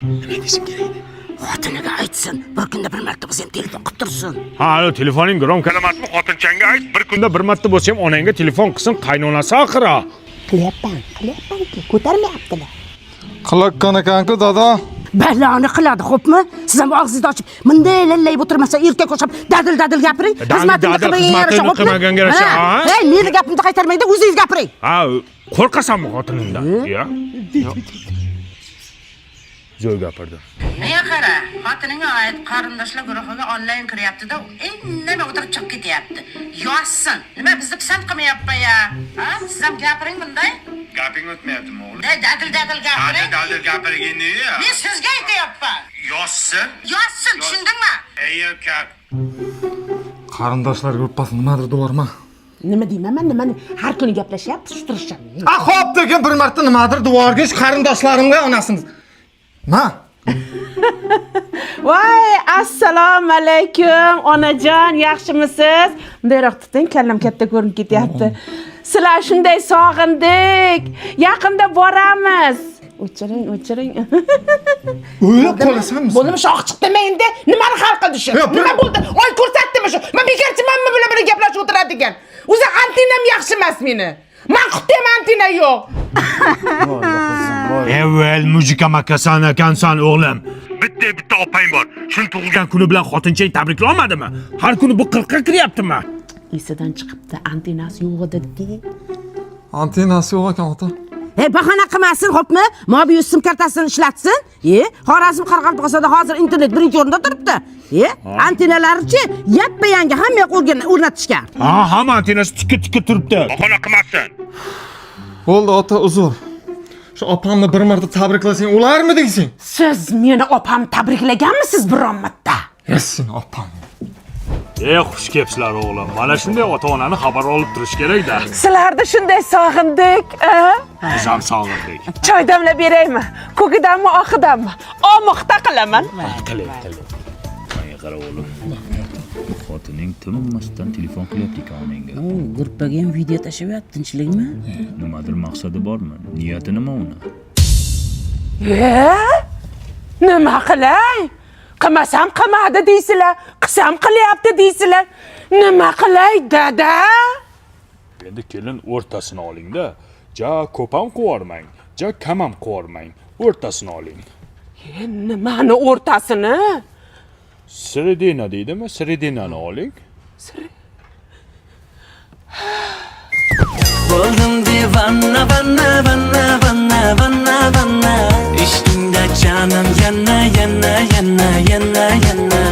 Nima deshim kerak edi? Xotiniga aytsin, bir kunda bir marta bo'lsa ham telefon qilib tursin. Ha, alo, telefoning громкий emasmi? Xotinchangga ayt, bir kunda bir marta bo'lsa ham onangga telefon qilsin, qaynonasi axir. Qilyapman, qilyapmanki, ko'tarmayaptilar. Qilayotgan ekan-ku, dada. Baloni qiladi, xo'pmi? Siz ham og'zingizni ochib, bunday lallayib o'tirmasa, erkak o'xshab dadil dadil gapiring. Dadil Xizmatimni dadil qilmaganga yarasha, xizmatimni xo'pmi? qilmaganga yarasha, Ha, ha? Hey, meni gapimni qaytarmangda, o'zingiz gapiring. Ha, qo'rqasanmi xotiningdan? Ya. Zo'r gapirdim. Nega qara, xotiningga ayt, qarindoshlar guruhiga onlayn kiryapti-da, indamay o'tirib chiqib ketyapti. Yozsin. Nima bizni pisand qilmayapti ya? Ha? Siz ham gapiring bunday. Gaping o'tmayaptimi, o'g'lim? Dadil dadil gapiring. Dadil dadil gapirgin ya. Men sizga aytyapman. Yozsin. Yozsin, tushundingmi? Ey erkak. Qarindoshlar gruppasi nimadir devorma. Nima deyman man, nimani har kuni gaplashyapti, shu turisham. A, xo'p degan, bir marta nimadir devorgish qarindoshlarimga onasini. Ma. Voy, assalomu alaykum, onajon, yaxshimisiz? Bundayroq tuting, kallam katta ko'rinib ketyapti. Sizlar shunday sog'indik. Yaqinda boramiz. O'chiring, o'chiring. O'ylab qolasanmi? Bo'ldimi, shoh chiqdimi endi? Nimani hal qildi shu? Yo'q, Nima bo'ldi? Oy ko'rsatdimi shu? Men bekorchimanmi bular bilan gaplashib o'tiradigan? O'zi antenam yaxshi emas meni. Manqutda ham antena yo'q. Avval мужик makasan ekansan, o'g'lim. Bitta bitta opang bor. Shuni tug'ilgan kuni bilan xotinchang tabriklay olmadimi? Har kuni bu qirqqa kiryaptimi? Esidan chiqibdi, antenasi yo'q edi. Antenasi yo'q ekan, ota. E, bahona qilmasin, xo'pmi? Mobius sim kartasini ishlatsin. E, Xorazm Qoraqalpog'istonda hozir internet birinchi o'rinda turibdi. E, antenalarichi yappa-yangi, hamma yoq o'rnatishgan. Ha, hamma antenasi tikka tikka turibdi. Bahona qilmasin. Bo'ldi, ota, uzr. Shu opamni bir marta tabriklasang o'larmi deysan? Siz meni opam tabriklaganmisiz biron marta? Yassin opam. E, xush kelibsizlar, o'g'lim. Mana shunday ota-onani xabar olib turish kerak-da. Sizlarni shunday sog'indik, a? Biz ham sog'indik. Choy damlab beraymi? Ko'kidanmi, oqidanmi? Omoqda qilaman. Qiling, qiling. Menga qara, o'g'lim. Bu xotining tinmasdan telefon qilyapti ekan onangga. Gruppaga ham video tashlayapti, tinchlikmi? Nimadir maqsadi bormi? Niyati nima uni? E? Nima qilay? Qilmasam qilmadi deysizlar, qilsam qilyapti deysizlar. Nima qilay, dada? Endi kelin, o'rtasini oling-da. Ja ko'p ham quvormang, ja kam ham quvormang. O'rtasini oling. E, nimani o'rtasini? Середина deydimi? Середина ni oling. Bo'ldim devona, vanna, vanna, vanna, vanna, vanna. Ishqingda jonim yana, yana, yana, yana, yana.